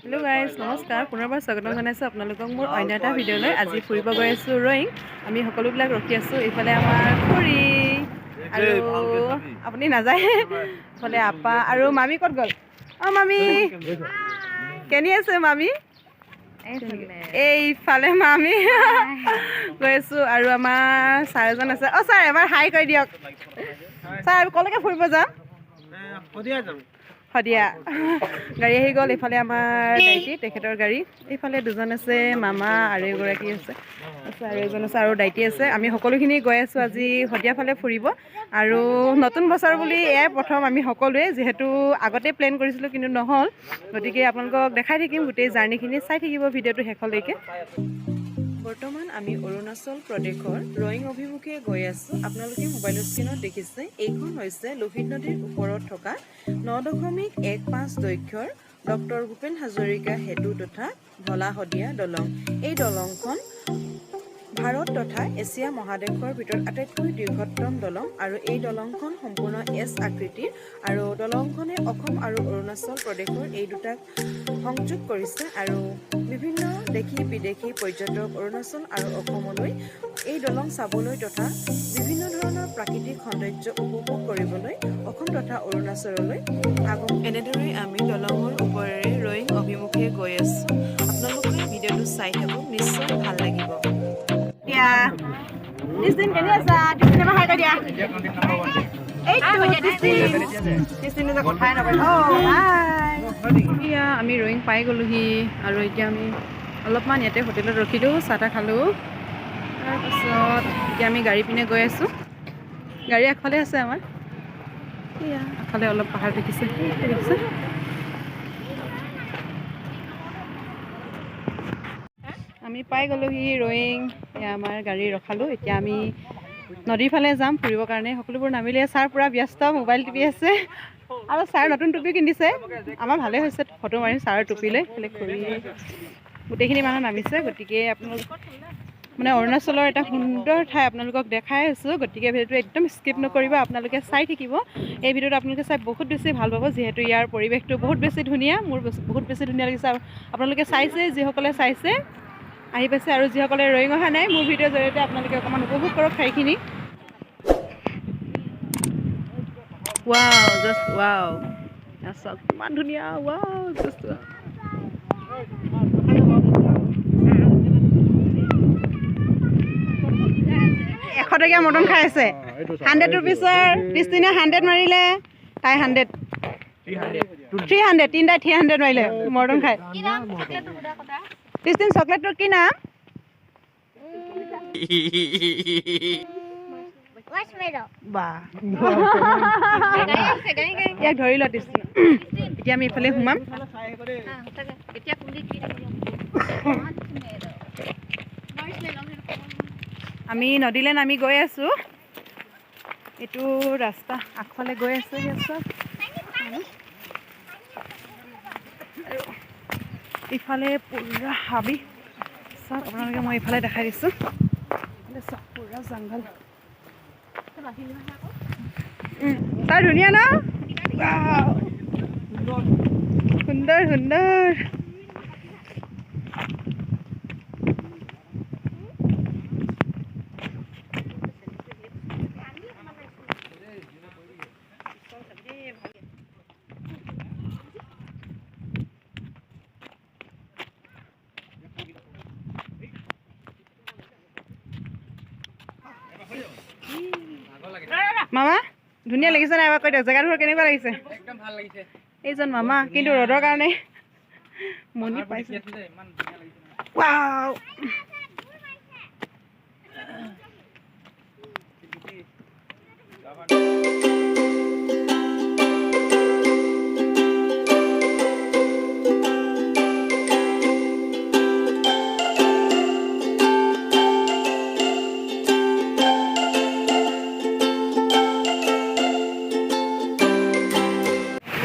Hello' guys, নমস্কাৰ। পুনৰবাৰ স্বাগতম জনাইছোঁ আপোনালোকক মোৰ অন্য এটা ভিডিঅ'লৈ। আজি ফুৰিব গৈ আছোঁ ৰয়িং। আমি সকলোবিলাক ৰখি আছোঁ। এইফালে আমাৰ খুৰী আৰু আপুনি নাযায়। এইফালে আপা আৰু মামী ক'ত গ'ল? অঁ মামী, কেনি আছে মামী? এইফালে মামী। গৈ আছোঁ আৰু আমাৰ ছাৰ এজন আছে। অঁ ছাৰ, এবাৰ হাই কৰি দিয়ক। ছাৰ, ক'লৈকে ফুৰিব যাম? শদিয়া। গাড়ী আহি গ'ল। এইফালে আমাৰ দাইটি, তেখেতৰ গাড়ী। এইফালে দুজন আছে, মামা আৰু এগৰাকী আছে আছে আৰু এজন আছে আৰু দাইটি আছে। আমি সকলোখিনি গৈ আছোঁ আজি শদিয়া ফালে ফুৰিব। আৰু নতুন বছৰ বুলি এয়াই প্ৰথম আমি সকলোৱে, যিহেতু আগতে প্লেন কৰিছিলোঁ কিন্তু নহ'ল। গতিকে আপোনালোকক দেখাই থাকিম গোটেই জাৰ্ণিখিনি, চাই থাকিব ভিডিঅ'টো শেষলৈকে। বৰ্তমান আমি অৰুণাচল প্ৰদেশৰ ৰয়িং অভিমুখে গৈ আছোঁ। আপোনালোকে মোবাইলৰ স্ক্ৰীণত দেখিছে, এইখন হৈছে লোহিত নদীৰ ওপৰত থকা 9.15 দৈৰ্ঘ্যৰ ডক্টৰ ভূপেন হাজৰিকা সেতু তথা ঢলা শদিয়া দলং। এই দলংখন ভাৰত তথা এছিয়া মহাদেশৰ ভিতৰত আটাইতকৈ দীৰ্ঘতম দলং আৰু এই দলংখন সম্পূৰ্ণ এছ আকৃতিৰ আৰু দলংখনে অসম আৰু অৰুণাচল প্ৰদেশৰ এই দুটাক সংযোগ কৰিছে। আৰু বিভিন্ন দেশী বিদেশী পৰ্যটক অৰুণাচল আৰু অসমলৈ এই দলং চাবলৈ তথা বিভিন্ন ধৰণৰ প্ৰাকৃতিক সৌন্দৰ্য উপভোগ কৰিবলৈ অসম তথা অৰুণাচললৈ আগম। এনেদৰেই আমি দলঙৰ ওপৰেৰে ৰয়িং অভিমুখে গৈ আছোঁ। আপোনালোকে ভিডিঅ'টো চাই থাকক, নিশ্চয় ভাল লাগিব। দিয়া তিছদিন কেনে আছা? তিছদিন, এবাৰ হাই কৰি দিয়া। এইটো তিছদিন, তিছদিন যে কথাই নকয়। অঁ হাই। এতিয়া আমি ৰয়িং পাই গ'লোহি আৰু এতিয়া আমি অলপমান ইয়াতে হোটেলত ৰখিলোঁ, চাহ তাহ খালোঁ। তাৰপাছত এতিয়া আমি গাড়ী পিনে গৈ আছোঁ। গাড়ী আগফালে আছে আমাৰ। এয়া আগফালে অলপ পাহাৰ দেখিছে, দেখিছে। আমি পাই গ'লোহি ৰয়িং। এয়া আমাৰ গাড়ী ৰখালোঁ। এতিয়া আমি নদীৰ ফালে যাম ফুৰিবৰ কাৰণে। সকলোবোৰ নামিলে। ছাৰ পূৰা ব্যস্ত, মোবাইল টিপি আছে। আৰু ছাৰ নতুন টুপি কিনিছে, আমাৰ ভালেই হৈছে, ফটো মাৰিম ছাৰৰ টুপি লৈ। এইফালে খুৰী, গোটেইখিনি মানুহ নামিছে। গতিকে আপোনালোক মানে অৰুণাচলৰ এটা সুন্দৰ ঠাই আপোনালোকক দেখাই আছোঁ। গতিকে ভিডিঅ'টো একদম স্কিপ নকৰিব, আপোনালোকে চাই থাকিব। এই ভিডিঅ'টো আপোনালোকে চাই বহুত বেছি ভাল পাব, যিহেতু ইয়াৰ পৰিৱেশটো বহুত বেছি ধুনীয়া। মোৰ বহুত বেছি ধুনীয়া লাগিছে। আৰু আপোনালোকে চাইছে, যিসকলে চাইছে আহি পাইছে আৰু যিসকলে ৰয়িং অহা নাই, মোৰ ভিডিঅ'ৰ জৰিয়তে আপোনালোকে অকণমান উপভোগ কৰক ঠাইখিনি। Wow, just wow! চাওক, ইমান ধুনীয়া। Wow, just wow! 100 টকীয়া মটন খাই আছে, 100 ৰুপিছৰ। 30 দিনে 100 মাৰিলে, তাই 100, 300, তিনিটাই 300 মাৰিলে মটন খাই। 30 দিন, চকলেটটোৰ কি নাম? বা, ইয়াক ধৰি ল 30 দিন। এতিয়া আমি এইফালে সোমাম। আমি নদীলৈ নামি গৈ আছোঁ। এইটো ৰাস্তা আগফালে গৈ আছে ইয়াত চব মানুহ। আৰু ইফালে পুৰা হাবি। চাওক আপোনালোকে, মই ইফালে দেখাই দিছোঁ। ইফালে চাওক, পুৰা জংঘল। তাৰ ধুনীয়া ন? Wow! সুন্দৰ সুন্দৰ। মামা, ধুনীয়া লাগিছে নাই? এবাৰ কৈ দিয়ক, জেগাডোখৰ কেনেকুৱা লাগিছে? একদম ভাল লাগিছে। এইজন মামা, কিন্তু ৰ'দৰ কাৰণে মনি পাইছে। ইমান ধুনীয়া লাগিছে। Wow!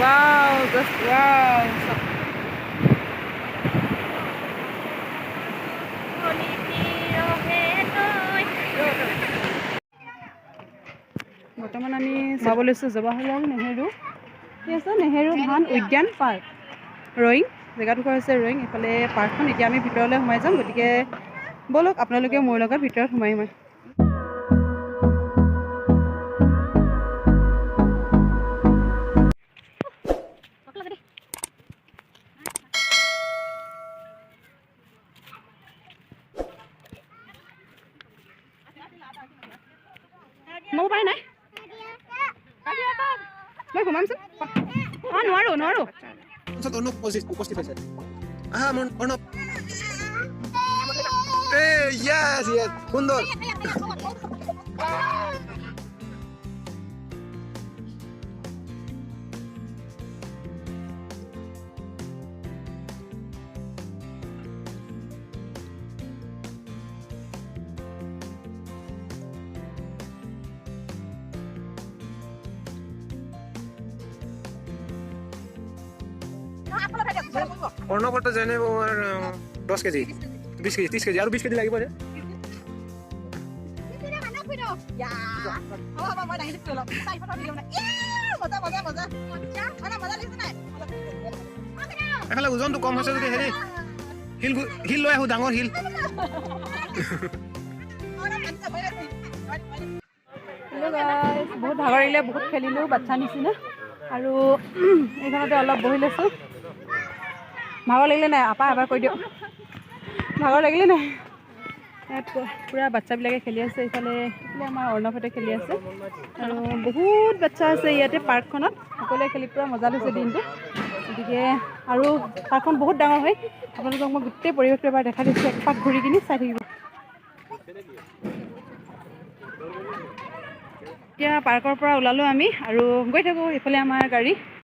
Wow, just wow. বৰ্তমান আমি যাব লৈছোঁ জৱাহৰলাল নেহেৰু, কি আছে, নেহেৰু ধান উদ্যান পাৰ্ক, ৰয়িং। জেগাডোখৰ হৈছে ৰয়িং, এইফালে পাৰ্কখন। এতিয়া আমি ভিতৰলৈ সোমাই যাম, গতিকে ব'লক আপোনালোকে মোৰ লগত ভিতৰত সোমাই সোমাই। সোমাব পাৰে নাই? মই সোমামচোন। অঁ, নোৱাৰোঁ নোৱাৰোঁ। পিছত অনুপ উপস্থিত হৈছে। আহা মোৰ অৰ্ণৱ। এ য়েছ য়েছ, সুন্দৰ। অৰ্ণৱৰটো যেনে 10 কেজি, 20 কেজি, 30 কেজি আৰু 20 কেজি লাগিব যে। এফালে ওজনটো কম হৈছে যদি হেৰি শিল শিল লৈ আহোঁ, ডাঙৰ শিল। হেল্ল' গাইজ, বহুত ভাগৰ লাগিলে, বহুত খেলিলোঁ বাচ্ছা নিচিনা আৰু এইখনতে অলপ বহি লৈছোঁ। ভাগৰ লাগিলে নাই আপা? এবাৰ কৈ দিয়ক, ভাগৰ লাগিলে নাই? ইয়াত পূৰা বাচ্ছাবিলাকে খেলি আছে। ইফালে ইফালে আমাৰ অৰ্ণৱহঁতে খেলি আছে আৰু বহুত বাচ্ছা আছে ইয়াতে পাৰ্কখনত। সকলোৱে খেলি পূৰা মজা লৈছে দিনটো। গতিকে আৰু পাৰ্কখন বহুত ডাঙৰ হয়। আপোনালোকক মই গোটেই পৰিৱেশটো এবাৰ দেখাই দিছোঁ, এক পাক ঘূৰি কিনি চাই থাকিব। এতিয়া পাৰ্কৰ পৰা ওলালোঁ আমি আৰু গৈ থাকোঁ। এইফালে আমাৰ গাড়ী।